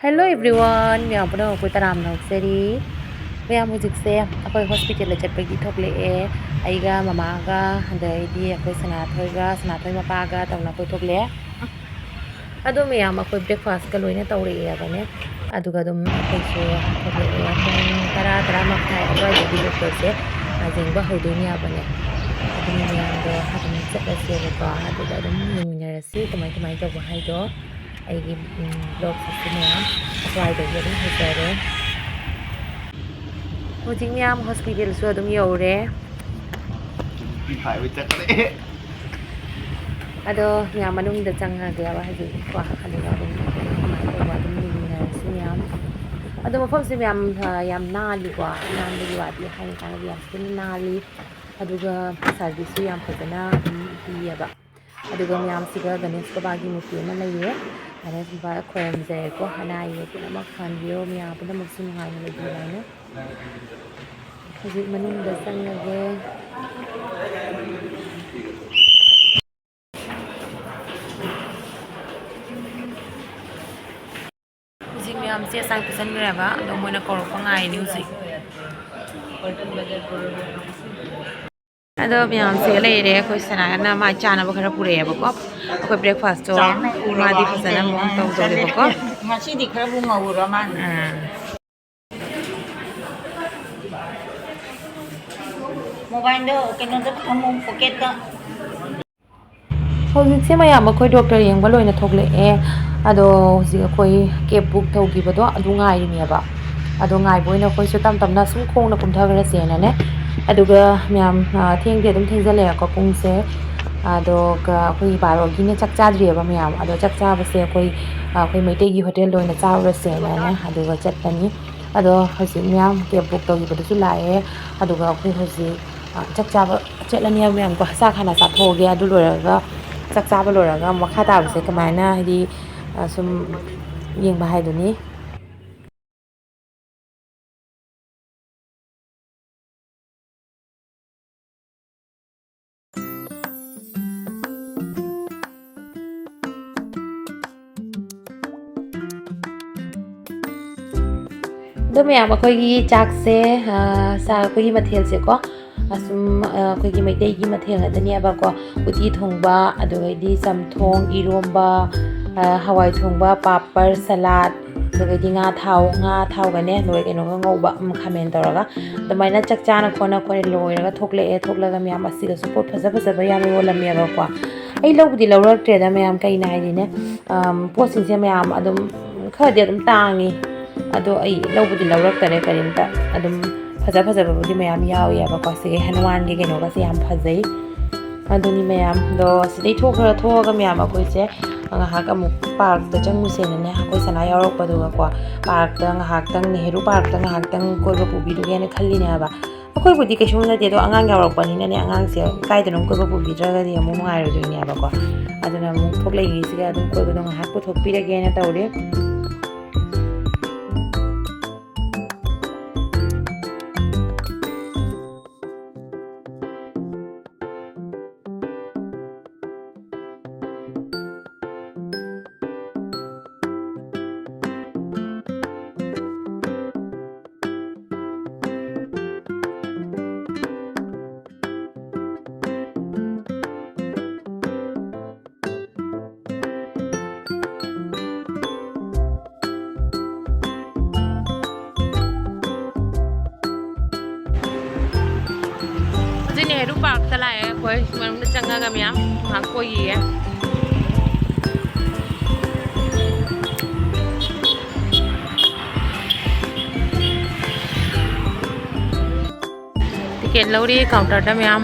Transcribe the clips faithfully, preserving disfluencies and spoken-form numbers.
Hello everyone, ꯃꯌꯥꯝ ꯄꯨꯝꯅꯃꯛꯄꯨ ꯇꯔꯥꯝꯅ ꯑꯣꯛꯆꯔꯤ꯫ ꯃꯌꯥꯝ ꯍꯧꯖꯤꯛꯁꯦ ꯑꯩꯈꯣꯏ ꯍꯣꯁꯄꯤꯇꯥꯜꯗ ꯆꯠꯄꯒꯤ ꯊꯣꯛꯂꯛꯑꯦ꯫ ꯑꯩꯒ ꯃꯃꯥꯒ, ꯑꯗꯩꯗꯤ ꯑꯩꯈꯣꯏ ꯁꯅꯥꯊꯣꯏꯒ, ꯁꯅꯥꯊꯣꯏ ꯃꯄꯥꯒ ꯇꯧꯅ ꯑꯩꯈꯣꯏ ꯊꯣꯛꯂꯛꯑꯦ꯫ ꯑꯗꯣ ꯃꯌꯥꯝ ꯑꯩꯈꯣꯏ ꯕ꯭ꯔꯦꯛꯐꯥꯁꯀ ꯂꯣꯏꯅ ꯇꯧꯔꯛꯑꯦꯕꯅꯦ꯫ ꯑꯗꯨꯒ ꯑꯗꯨꯝ ꯑꯩꯈꯣꯏꯁꯦ ꯊꯣꯛꯂꯛꯑꯦ꯫ ꯄꯨꯡ ꯇꯔꯥ, ꯇꯔꯥ ꯃꯈꯥꯏ ꯑꯗꯨꯋꯥꯏꯗꯒꯤ ꯗꯣꯛꯇꯔꯁꯦ ꯌꯦꯡꯕ ꯍꯧꯗꯣꯏꯅꯦꯕꯅꯦ꯫ ꯑꯗꯨꯅ ꯃꯌꯥꯝꯗꯣ ꯑꯗꯨꯝ ꯆꯠꯂꯁꯦꯕꯀꯣ꯫ ꯑꯗꯨꯒ ꯑꯗꯨꯝ ꯌꯦꯡꯃꯤꯟꯅꯔꯁꯤ ꯀꯃꯥꯏ ꯀꯃꯥꯏ ꯇꯧꯕ ꯍꯥꯏꯗꯣ꯫ ꯑꯩꯒꯤ ꯕ꯭ꯂꯣꯛꯁꯤꯁꯨ ꯃꯌꯥꯝ ꯑꯁ꯭ꯋꯥꯏꯗꯒꯤ ꯑꯗꯨꯝ ꯍꯧꯖꯔꯦ꯫ ꯍꯧꯖꯤꯛ ꯃꯌꯥꯝ ꯍꯣꯁꯄꯤꯇꯥꯜꯁꯨ ꯑꯗꯨꯝ ꯌꯧꯔꯦ꯫ ꯅꯨꯄꯤ ꯈꯥꯏꯕ ꯆꯠꯈ꯭ꯔꯦ꯫ ꯑꯗꯣ ꯃꯌꯥꯝ ꯃꯅꯨꯡꯗ ꯆꯪꯉꯒꯦꯕ ꯍꯧꯖꯤꯛꯀꯣ꯫ ꯑꯗꯨꯒ ꯑꯗꯨꯝ ꯀꯃꯥꯏꯅ ꯇꯧꯕ ꯑꯗꯨꯝ ꯌꯦꯡꯃꯤꯟꯅꯔꯁꯤ ꯃꯌꯥꯝ꯫ ꯑꯗꯣ ꯃꯐꯝꯁꯦ ꯃꯌꯥꯝ, ꯑ, ꯌꯥꯝ ꯅꯥꯜꯂꯤꯀꯣ꯫ ꯅꯥꯟꯕꯒꯤ ꯋꯥꯗꯤ ꯍꯥꯏꯅ ꯀꯥꯟꯅꯗꯦ, ꯌꯥꯝ ꯊꯤꯅ ꯅꯥꯜꯂꯤ꯫ ꯑꯗꯨꯒ ꯁꯥꯔꯚꯤꯁꯁꯨ ꯌꯥꯝ ꯐꯖꯅ ꯑꯗꯨꯝ ꯄꯤꯌꯦꯕ꯫ ꯑꯗꯨꯒ ꯃꯌꯥꯝꯁꯤꯒ ꯒꯅꯦꯁ ꯕꯕꯥꯒꯤ ꯃꯨꯔꯇꯤ ꯑꯃ ꯂꯩꯌꯦ꯫ ꯒꯅꯦꯁ ꯕꯕꯥ ꯈꯣꯏꯔꯝꯖꯔꯦꯀꯣ, ꯑꯅꯥ ꯑꯌꯦꯛ ꯄꯨꯝꯅꯃꯛ ꯐꯍꯟꯕꯤꯌꯣ, ꯃꯌꯥꯝ ꯄꯨꯝꯅꯃꯛꯁꯨ ꯅꯨꯡꯉꯥꯏꯅ ꯂꯩꯕꯤꯌꯨ ꯍꯥꯏꯅ꯫ ꯍꯧꯖꯤꯛ ꯃꯅꯨꯡꯗ ꯆꯪꯉꯒꯦ꯫ ꯍꯧꯖꯤꯛ ꯃꯌꯥꯝ ꯆꯦ ꯆꯥꯡ ꯄꯤꯁꯟꯈ꯭ꯔꯦꯕ, ꯑꯗꯣ ꯃꯣꯏꯅ ꯀꯧꯔꯛꯄ ꯉꯥꯏꯔꯤꯅꯤ ꯍꯧꯖꯤꯛ꯫ ꯑꯗꯣ ꯃꯌꯥꯝꯁꯦ ꯂꯩꯔꯦ, ꯑꯩꯈꯣꯏ ꯁꯅꯥꯒꯅ ꯃꯥ ꯆꯥꯅꯕ ꯈꯔ ꯄꯨꯔꯛꯑꯦꯕꯀꯣ꯫ ꯑꯩꯈꯣꯏ ꯕ꯭ꯔꯦꯛꯐꯥꯁꯇꯣ ꯃꯥꯗꯤ ꯐꯖꯅ ꯃꯑꯣꯡ ꯇꯧꯗꯧꯔꯦꯕꯀꯣ꯫ ꯉꯁꯤꯗꯤ ꯈꯔꯕꯨ ꯉꯧꯔ ꯃꯥꯜꯂꯦ꯫ ꯑꯥ꯫ ꯃꯣꯕꯥꯏꯜꯗꯣ ꯀꯩꯅꯣꯗ ꯊꯝꯃꯣ, ꯄꯣꯀꯦꯠꯇ꯫ ꯍꯧꯖꯤꯛꯁꯦ ꯃꯌꯥꯝ ꯑꯩꯈꯣꯏ ꯗꯣꯛꯇꯔ ꯌꯦꯡꯕ ꯂꯣꯏꯅ ꯊꯣꯛꯂꯛꯑꯦ꯫ ꯑꯗꯣ ꯍꯧꯖꯤꯛ ꯑꯩꯈꯣꯏ ꯀꯦꯕ ꯕꯨꯛ ꯇꯧꯈꯤꯕꯗꯣ ꯑꯗꯨ ꯉꯥꯏꯔꯤꯅꯦꯕ꯫ ꯑꯗꯣ ꯉꯥꯏꯕ ꯑꯣꯏꯅ ꯑꯩꯈꯣꯏꯁꯨ ꯇꯞ ꯇꯞꯅ ꯁꯨꯝ ꯈꯣꯡꯅ ꯀꯨꯝꯊꯈ꯭ꯔꯁꯦꯅꯅꯦ꯫ ꯑꯗꯨꯒ ꯃꯌꯥꯝ, ꯑ, ꯊꯦꯡꯗꯤ ꯑꯗꯨꯝ ꯊꯦꯡꯖꯤꯜꯂꯛꯑꯦꯀꯣ ꯄꯨꯡꯁꯦ꯫ ꯑꯗꯣ ꯀ-, ꯑꯩꯈꯣꯏ ꯕꯥꯔꯣꯒꯤꯅ ꯆꯥꯛ ꯆꯥꯗ꯭ꯔꯤꯑꯕ ꯃꯌꯥꯝ꯫ ꯑꯗꯣ ꯆꯥꯛ ꯆꯥꯕꯁꯦ ꯑꯩꯈꯣꯏ, ꯑ, ꯑꯩꯈꯣꯏ ꯃꯩꯇꯩꯒꯤ ꯍꯣꯇꯦꯜꯗ ꯑꯣꯏꯅ ꯆꯥꯔꯨꯔꯁꯦꯅꯅꯦ ꯑꯗꯨꯒ ꯆꯠꯄꯅꯤ꯫ ꯑꯗꯣ ꯍꯧꯖꯤꯛ ꯃꯌꯥꯝ ꯀꯦꯕ ꯕꯨꯛ ꯇꯧꯈꯤꯕꯗꯨꯁꯨ ꯂꯥꯛꯑꯦ꯫ ꯑꯗꯨꯒ ꯑꯩꯈꯣꯏ ꯍꯧꯖꯤꯛ, ꯑ, ꯆꯥꯛ ꯆꯥꯕ ꯆꯠꯂꯅꯤ ꯍꯥꯏꯕ ꯃꯌꯥꯝꯀꯣ꯫ ꯆꯥꯛ ꯍꯥꯟꯅ ꯆꯥꯊꯣꯛꯑꯒꯦ꯫ ꯑꯗꯨ ꯂꯣꯏꯔꯒ, ꯆꯥꯛ ꯆꯥꯕ ꯂꯣꯏꯔꯒ ꯃꯈꯥ ꯇꯥꯕꯁꯦ ꯀꯃꯥꯏꯅ, ꯍꯥꯏꯗꯤ, ꯑ, ꯁꯨꯝ ꯌꯦꯡꯕ ꯍꯥꯏꯗꯨꯅꯤ꯫ ꯑꯗꯣ ꯃꯌꯥꯝ, ꯑꯩꯈꯣꯏꯒꯤ ꯆꯥꯛꯁꯦ, ꯑ, ꯆꯥꯛ, ꯑꯩꯈꯣꯏꯒꯤ ꯃꯊꯦꯜꯁꯦꯀꯣ, ꯑꯁꯨꯝ, ꯑ, ꯑꯩꯈꯣꯏꯒꯤ ꯃꯩꯇꯩꯒꯤ ꯃꯊꯦꯜ ꯉꯥꯛꯇꯅꯦꯕꯀꯣ꯫ ꯎꯇꯤ ꯊꯣꯡꯕ, ꯑꯗꯨꯗꯒꯤꯗꯤ ꯆꯝꯊꯣꯡ, ꯏꯔꯣꯝꯕ, ꯑ, ꯍꯋꯥꯏ ꯊꯣꯡꯕ, ꯄꯥꯄꯔ, ꯁꯂꯥꯗ, ꯑꯗꯨꯗꯒꯤꯗꯤ ꯉꯥ ꯊꯥꯎ-, ꯉꯥ ꯊꯥꯎꯒꯅꯦ, ꯂꯣꯏ ꯀꯩꯅꯣꯒ ꯉꯧꯕ, ꯎꯝ, ꯈꯥꯃꯦꯟ ꯇꯧꯔꯒ꯫ ꯑꯗꯨꯃꯥꯏꯅ ꯆꯥꯛ ꯆꯥꯅ ꯈꯣꯠꯅ ꯑꯩꯈꯣꯏ ꯂꯣꯏꯔꯒ ꯊꯣꯛꯂꯛꯑꯦ꯫ ꯊꯣꯛꯂꯒ ꯃꯌꯥꯝ ꯑꯁꯤꯗꯁꯨ ꯄꯣꯠ ꯐꯖ ꯐꯖꯕ ꯌꯥꯝ ꯌꯣꯜꯂꯝꯃꯦꯕꯀꯣ꯫ ꯑꯩ ꯂꯧꯕꯨꯗꯤ ꯂꯧꯔꯛꯇ꯭ꯔꯦꯗ ꯃꯌꯥꯝ, ꯀꯩꯅꯣ ꯍꯥꯏꯗꯤꯅꯦ, ꯑꯝ, ꯄꯣꯠꯁꯤꯡꯁꯦ ꯃꯌꯥꯝ ꯑꯗꯨꯝ ꯈꯔꯗꯤ ꯑꯗꯨꯝ ꯇꯥꯡꯉꯤ꯫ ꯑꯗꯣ ꯑꯩ ꯂꯧꯕꯨꯗꯤ ꯂꯧꯔꯛꯇꯔꯦ ꯀꯔꯤꯝꯇ꯫ ꯑꯗꯨꯝ ꯐꯖ ꯐꯖꯕꯕꯨꯗꯤ ꯃꯌꯥꯝ ꯌꯥꯎꯋꯦꯕꯀꯣ꯫ ꯁꯤꯒꯤ ꯍꯅꯨꯃꯥꯟꯒꯤ ꯀꯩꯅꯣꯒꯁꯦ ꯌꯥꯝ ꯐꯖꯩ꯫ ꯑꯗꯨꯅꯤ ꯃꯌꯥꯝ꯫ ꯑꯗꯣ ꯁꯤꯗꯩ ꯊꯣꯛꯈ꯭ꯔ ꯊꯣꯛꯑꯒ ꯃꯌꯥꯝ ꯑꯩꯈꯣꯏꯁꯦ ꯉꯥꯏꯍꯥꯛ ꯑꯃꯨꯛ ꯄꯥꯔꯛꯇ ꯆꯪꯉꯨꯁꯦꯅꯅꯦ, ꯑꯩꯈꯣꯏ ꯁꯅꯥ ꯌꯥꯎꯔꯛꯄꯗꯨꯒꯀꯣ, ꯄꯥꯔꯛꯇ ꯉꯥꯏꯍꯥꯛꯇꯪ, ꯅꯦꯍꯔꯨ ꯄꯥꯔꯛꯇ ꯉꯥꯏꯍꯥꯛꯇꯪ ꯀꯣꯏꯕ ꯄꯨꯕꯤꯔꯨꯒꯦꯅ ꯈꯜꯂꯤꯅꯦ ꯍꯥꯏꯕ꯫ ꯑꯩꯈꯣꯏꯕꯨꯗꯤ ꯀꯩꯁꯨꯝ ꯅꯠꯇꯦ, ꯑꯗꯣ ꯑꯉꯥꯡ ꯌꯥꯎꯔꯛꯄꯅꯤꯅꯅꯦ, ꯑꯉꯥꯡꯁꯦ ꯀꯥꯏꯗꯅꯣꯝ ꯀꯣꯏꯕ ꯄꯨꯕꯤꯗ꯭ꯔꯒꯗꯤ ꯑꯃꯨꯛ ꯅꯨꯡꯉꯥꯏꯔꯣꯏꯗꯣꯏꯅꯦꯕꯀꯣ꯫ ꯑꯗꯨꯅ ꯑꯃꯨꯛ ꯊꯣꯛꯂꯛꯏꯉꯩꯁꯤꯒ ꯑꯗꯨꯝ ꯀꯣꯏꯕꯗꯣ ꯉꯥꯏꯍꯥꯛ ꯄꯨꯊꯣꯛꯄꯤꯔꯒꯦꯅ ꯇꯧꯔꯤ꯫ ꯍꯧꯖꯤꯛ ꯅꯦꯍꯔꯨ ꯄꯥꯔꯛꯇ ꯂꯥꯛꯑꯦ ꯑꯩꯈꯣꯏ꯫ ꯃꯅꯨꯡꯗ ꯆꯪꯉꯒ ꯃꯌꯥꯝ ꯉꯥꯏꯍꯥꯛ ꯀꯣꯏꯈꯤꯒꯦ꯫ ꯇꯤꯀꯦꯠ ꯂꯧꯔꯤ ꯀꯥꯎꯟꯇꯔꯗ ꯃꯌꯥꯝ꯫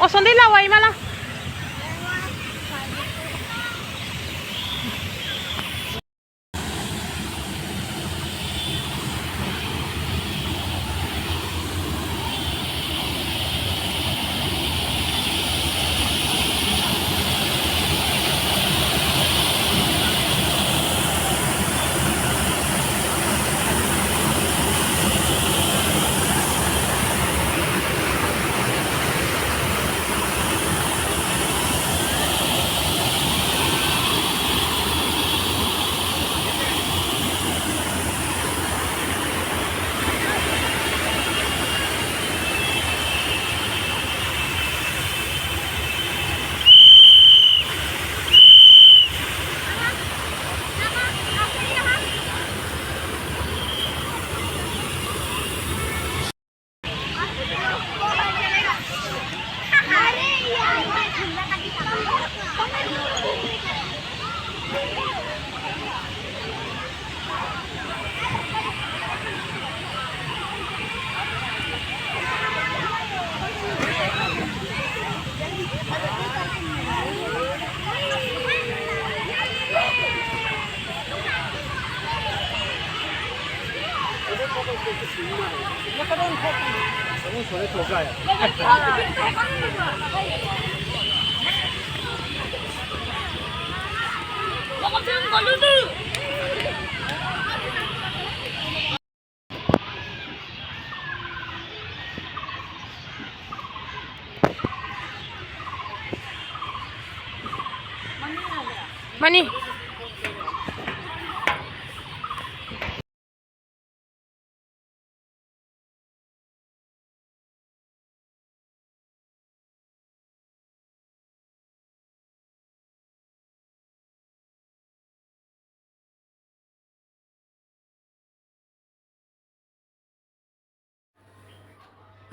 অসন্দি লাওয়াই মালা। ꯃꯅꯤ꯫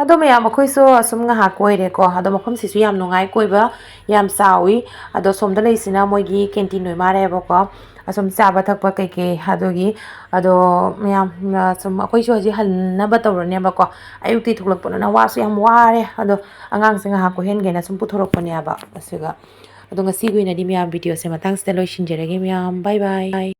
ꯑꯗꯣ ꯃꯌꯥꯝ, ꯑꯩꯈꯣꯏꯁꯨ ꯑꯁꯨꯝ ꯉꯥꯏꯍꯥꯛ ꯀꯣꯏꯔꯦꯀꯣ꯫ ꯑꯗꯣ ꯃꯐꯝꯁꯤꯁꯨ ꯌꯥꯝ ꯅꯨꯡꯉꯥꯏ ꯀꯣꯏꯕ, ꯌꯥꯝ ꯆꯥꯎꯏ꯫ ꯑꯗꯣ ꯁꯣꯝꯗ ꯂꯩꯁꯤꯅ ꯃꯣꯏꯒꯤ ꯀꯦꯟꯇꯤꯟ ꯑꯣꯏ ꯃꯥꯜꯂꯦꯕꯀꯣ꯫ ꯑꯁꯨꯝ ꯆꯥꯕ ꯊꯛꯄ ꯀꯩꯀꯩ ꯑꯗꯨꯒꯤ꯫ ꯑꯗꯣ ꯃꯌꯥꯝ, ꯑ, ꯁꯨꯝ ꯑꯩꯈꯣꯏꯁꯨ ꯍꯧꯖꯤꯛ ꯍꯟꯅꯕ ꯇꯧꯔꯅꯦꯕꯀꯣ꯫ ꯑꯌꯨꯛꯇꯤ ꯊꯣꯛꯂꯛꯄꯅꯤꯅ ꯋꯥꯁꯨ ꯌꯥꯝ ꯋꯥꯔꯦ꯫ ꯑꯗꯣ ꯑꯉꯥꯡꯁꯦ ꯉꯥꯏꯍꯥꯛ ꯀꯣꯏꯍꯟꯒꯦꯅ ꯁꯨꯝ ꯄꯨꯊꯣꯔꯛꯄꯅꯦꯕ ꯑꯁꯤꯒ꯫ ꯑꯗꯣ ꯉꯁꯤꯒꯤ ꯑꯣꯏꯅꯗꯤ ꯃꯌꯥꯝ, ꯚꯤꯗꯤꯑꯣꯁꯦ ꯃꯇꯥꯡꯁꯤꯗ ꯂꯣꯏꯁꯤꯟꯖꯔꯒꯦ ꯃꯌꯥꯝ꯫ ꯕꯥꯏ ꯕꯥꯏ꯫